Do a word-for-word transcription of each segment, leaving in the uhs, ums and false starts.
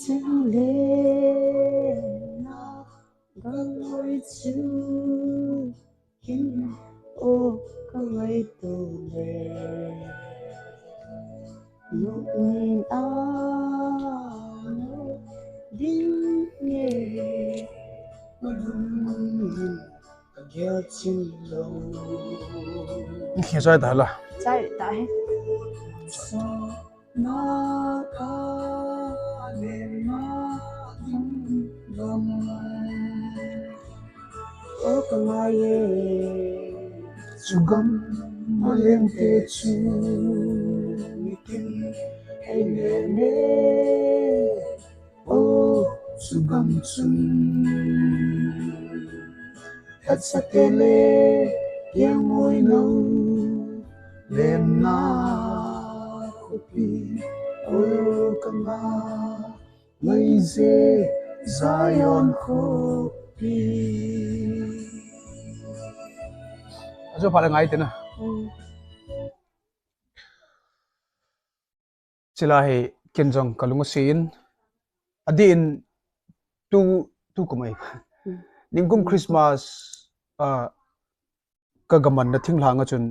Sing le na galoi chu kin o ka ngaito le. Nung a no ding nge, nung in ka gel chin lo. Khi sai ta la. Sai ta he. Sa na ka le na ding gam. O ka ngai e, chu gam a leng te chu, nitin ei le me, o chu gam chun. Khat sa te le, yang ngoi no, len na, khopi, o ka ngai. Mai je Zion khopi. Ajo pha le ngai te na. Mm. Chila hi ken jong ka lung a si in. Adin tu, tu kum ai. Mm. Ningkum Christmas, ah, ka gaman na thinglhang a chun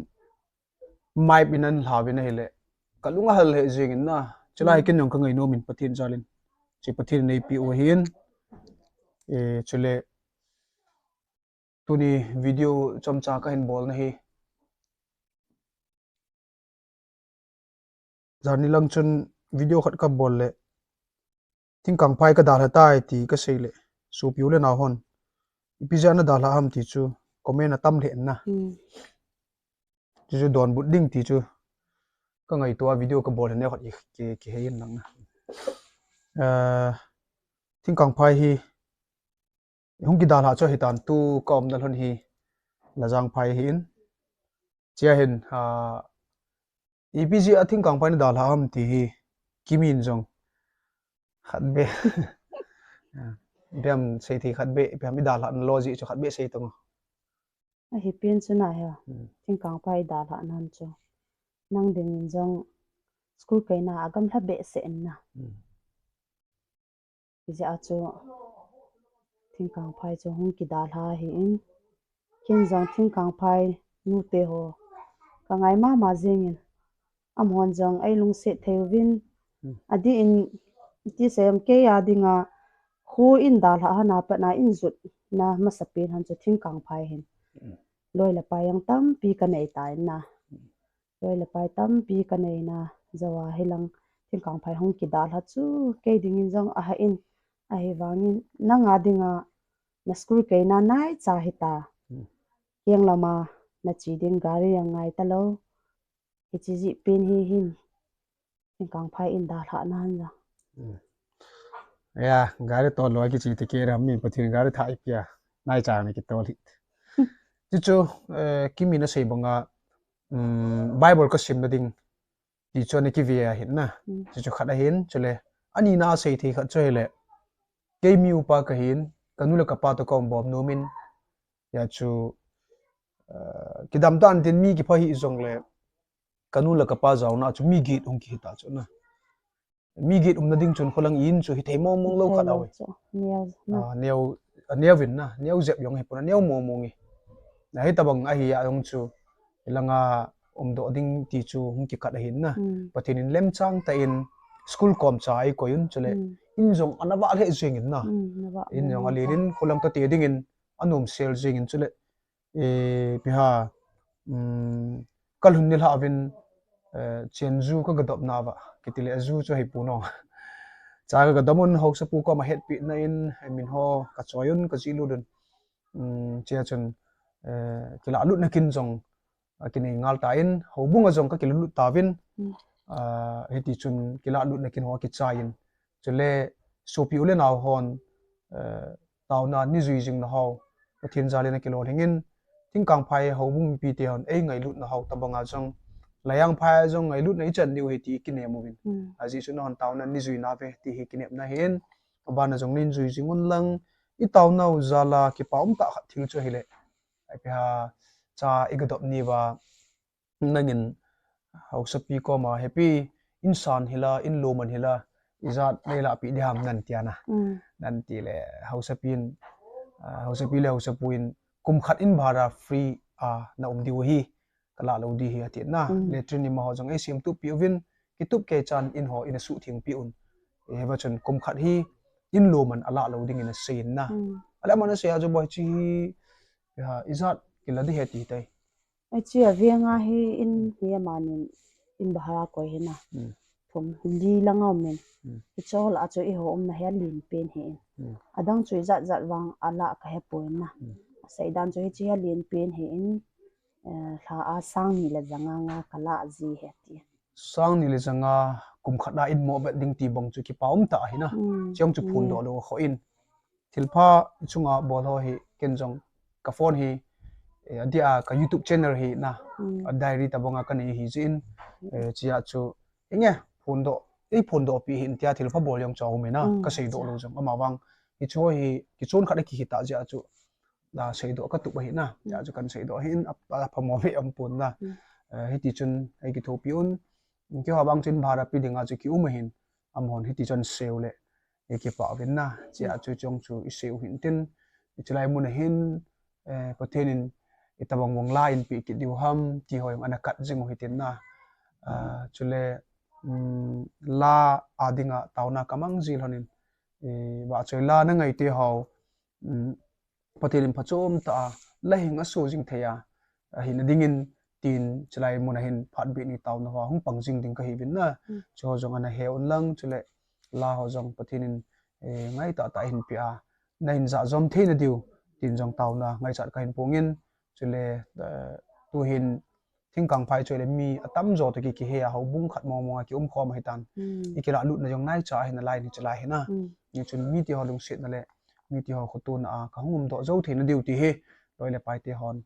mai pin an hla vin ahile. Ka lung a hal he jing in na. Chulai ken jong ka ngai nom in Pathen jal in. Chi Pathen in eipi u ahin. E, chule tuni video chomcha ka hin bol na hi. Jani lang chun video khat ka bol le. Thingkangphai ka dalha tai ti ka sei le. Sopi u le nao hon. Ipi jeh a na dalha ham ti chu comment a tam lheh na. Hmm. Chu chu donbut ding ti chu. Ka ngaito a video ka bol le ne khat ki, ki, ki hei in lang na. Eh, thingkangphai hi hung kidalha chu hitan tu ka umna lhon hi Lajangphai hi in. Chia hin, ah, ipi jeh a thingkangphai na dalha ham ti hi Kimin jong khat be. Biam sei thei khat be, biam i dalha na lo ji chu khat be sei tong. Ahi pen chu na he. Hmm. Thingkangphai dalha nan chu. Nang ding in jong school kaina a gamlha behseh in na. Hmm. Hijeh a chu thingkangphai chu hung kidalha hi in. Ken jong thingkangphai nu te ho ka ngai mama jing in. Amahon jong ei lungset thei uvin. Hmm. Adin ti sem kei a dinga khu in dalha hana pat na in jut na masapen han chu thingkangphai hin. Hmm. Loi le pai jong tampi ka nei ta in na. Hmm. Loi le pai tampi ka nei na, jou a hilang thingkangphai hung kidalha chu kei ding in jong aha in, ahivang in nang a dinga na school kaina naicha hita. Hmm. Keng lama na che ding gari a ngai ta lo. Hichi jeh pen hi hin thingkangphai in dalha nan jong. Hmm. Ya, gari tol lo kiche ti kei ram mi Pathen gari thah i pia. Naicha na kitol hi. Hmm. Chu chu, eh, Kimin a sei banga, um, Bible ka sim na ding. Ti chu ana kive ahin na. Hmm. Chu chu khat ahin, chule. Ani na sei thei khat chu hile. Kei mi upa ka hin, ka nu le ka pa to ka um bom nom in. Ya chu, eh, kidam tan tin mi kipha hi jong le. Ka nu le ka pa jaona chu mi git hung kihi ta chu na. Mi git umna ding chun kholang in chu hithei mong mong lou khat a ve. Neo, neo, neo vin na, neo jep jong hi pon a neo mong mong e. Na hitabang ahi a jong chu, hilanga umdoh ding ti chu hung kikat ahin na. Hmm. Pathen in lemchang tah in school kom cha ei koi un chule. Hmm. In jong ana vah lheh jing in na. Hmm, na vah in jong mong mong alin in kholang kati ding in anom sel jing in chule. Eh, ipi ham, um, ka lhun nilhah uvin, eh, chen ju ka gadop nauva, kiti le ju chu hei pu no. Cha ka gadop un haosapu koma hetpi na in, hei min ho ka choi un, ka jih lut un. Um, chia chun, eh, kilah lut na kin jong, a kinei ngal ta in, houbung a jong ka kilah lut tauvin, hmm, ah, hiti chun kilah lut na kin ho kichai in. Chule sopi u le nao hon, eh, taona ni jui jing na ho, Pathen jal in a kilolhing in, thingkangphai houbung mipi te hon ei ngailut na ho tabang a jong, Lajangphai a jong ngailutna i chan diu ahi ti kinem uvin. Hmm. Ajeh chu na hon taona ni jui na ve ti hi kinepna hin, aban a jong nin jui jing un lang, i taona u jal a kipa um tah khat thil chu ahile. Ipi ham, cha i gadop nauva, nangin haosapi koma hepi, in san hila, in lom an hila, ijat nei lahpeh ding ham nan tia na. Mm. Nan ti le, Hausapin, ah, Hausapi le Hausapu in kum khat in bhara free a na um diu ahi, ka lah lou ding ahi ati na. Mm. Latrine ni ma ho jong ei semtup peh uvin, kitup kei chan in ho in a suhtheng peh un. Eh, hiva chun kum khat hi in lom an a lah lou ding in a sei in na. Mm. Ale aman a sei a chu boi chi hi, ya, ijat kila ding he ti tai. Hiche a veng a hi in hi amanin in bhara koi hi na. Hmm. Thum li lang a um in. Hmm. Hiche lah a chu eiho umna hi alen pen hi in. Hmm. Adang chu ijat jat vang a lah ka he poi na. Hmm. Asei dan chu hiche hi alen pen hi in, eh, lha a sang ni le ja nga nga ka lah ji hi ti. Sang ni le ja nga kum khat a in mo vet ding ti bang chu kipa um tah ahi na. Hmm. Chuche chu phondoh lou kho in. Thilpha chunga bol ho hi ken jong ka phone hi, eh, adia ka YouTube channel hi na, mm, a diary tabang a ka nei hi jin, eh, chia chu, inge, phondoh, ei phondoh peh hin tia thilpha bol jong chu um e na, mm, ka seidoh lou jong. Ama vang, hichu hi, kichon khat a kihi ta jia chu, da seidoh ka tup ahi na, mm, tia chu kan seidoh hin, a, a phamo ve um pon na. Mm. Eh, hiti chun, ei kithopi un, keiho vang chun bhara pe dinga chu ki um ahin, amahon hiti chun sei u le, i kipah uvin na, chia chu chong chu i sei u hin tin, i chulai mun a hin, eh, Pathen in i tabang bang la in pe kit diu ham, ti ho jong ana kat jing u hi tin na. Ah, chule, um, la a dinga taona ka mang ji lhon in, eh, vahchoi la na ngai te ho, um, Pathen in phachom tah a, la hing a so jing thei a, ahina dingin tin chulai mun a hin phat beh ni taona ho hung pang jing ding ka hi uvin na. Mm. Chu ho jong ana he un lang, chule la ho jong Pathen in, eh, ngai tah tah hin pe a, na hin ja jom thei na diu, tin jong taona ngaichat ka hin phong in, chule, eh, tu hin Thingkangphai chu le mi atam jo toh ki, kihe a houbung khat mong mong a ki um khom ahi tan. Hmm. I kila lut na jong naicha ahi nalai ni chulai hi na. Hmm. Ni chun mite ho lungset na le, mite ho khotona a ka hung um doh jou thei na diu ti hi, loi le pai te hon,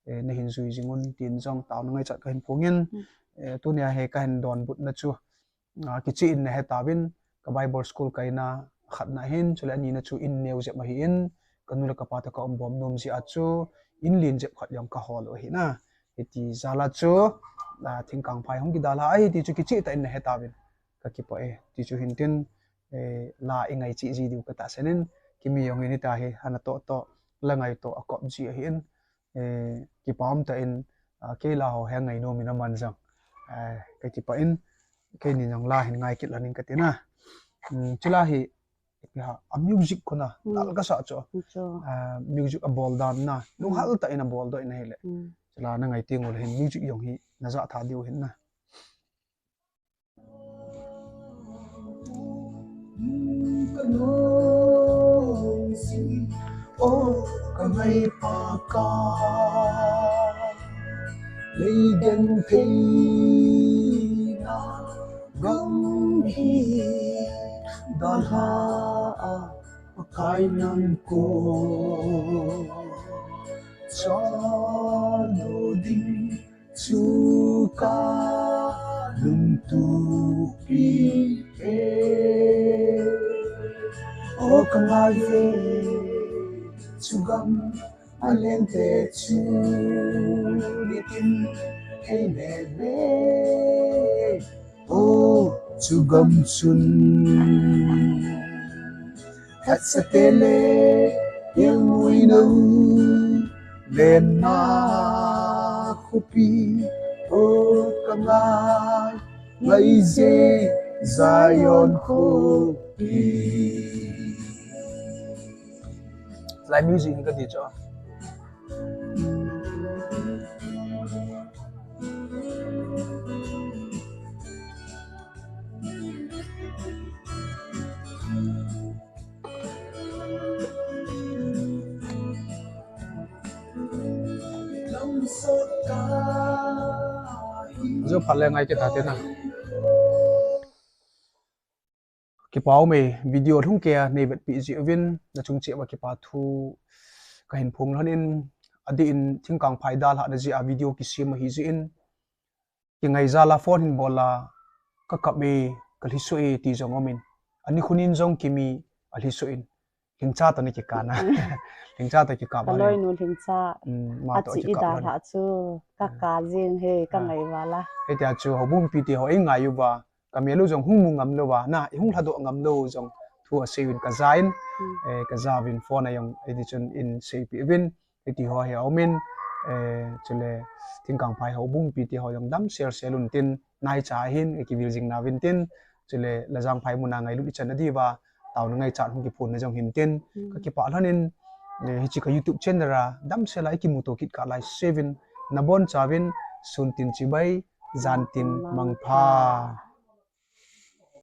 eh, na hin jui jing un tin jong taona ngaichat ka hin phong in, hmm, eh, tunia hi ka hin donbut na chu, ah, kicheh in na he tauvin, ka Bible school kaina khatna hin, chule anina chu in neo jep ahi in, ka nu le ka pa toh ka um bom nom jeh a chu, in len jep khat jong ka hol u ahi na. Hiti jal a chu, ah, Thingkangphai hung kidalha ahi ti chu kicheh tah in na he tauvin. Ka kipah e, ti chu hin tin, eh, la i ngai cheh ji diu ka tahsan in, Kimi jong in hita hi, ana toh toh, la ngai toh a kop ji ahi in, eh, kipa um tah in, ah, kei la ho hi ngai nom in aman jong. Eh, ka kipah in, keini jong la hin ngai kit lhon in ka ti na. Um, chula hi, ipi ham, a music khu na, hmm, lal ka sa chu. Chu. Ah, music a bol dan na, hmm, lunghel tah in a bol doh in ahi le. Hmm. Chula na ngai teng u le hin music jong hi na ja tha diu hin na. Ka nung sing, o ka ngai pa ka. Leiden theina gam hi dalha a Pakai nang ko. Chanu ding chu ka lungtup pi e. O ka ngai e, chu gam a leng te chu nitin hei le ve. O chu gam chun phatsa te le ilmui no lenna khopi, o ka ngai, ngai je Zion khopi. Lai music ka ti chu. Ajo phat le ngai kit ta te na. Kipa um e, video lhung kei a nei vetpi jeh uvin, na chung cheh uva kipa thu ka hin phong lhon in, adeh in Thingkangphai dalhah na jeh a video kisem ahi jeh in, kingai jal a phone hin bol a, ka kap e, ka lhiso e, ti jong um in, ani khun in jong Kimi a lhiso in, lhingcha toh na kikap na. Lhingcha toh kikap. Ka loinu lhingcha. Hmm, ma toh kikap dalhah chu, ka kap jing e, ka ngai val a. Hitia chu, houbung mipite ho, ei ngai uva, kamel u jong hung mu ngam lou va, na, i hung lhadoh ngam lou jong thu asei uvin kaja in, eh, kaja uvin phone a jong, eh, ti chun in seipeh uvin, hiti ho hi aumin, eh, chule Thingkangphai houbung pi ti ho jong damsel sel un tin, naicha hin, eh, kivil jing nauvin tin, chule Lajangphai muna ngailut ichan na diuva, taona ngaichat hung kiphonna jong hin tin, kakipah lhon in, eh, hiche ka YouTube channel a, damsel a ikimuto kit kah lai seuvin, nabonchauvin, sun tin chibai, jan tin mangpha.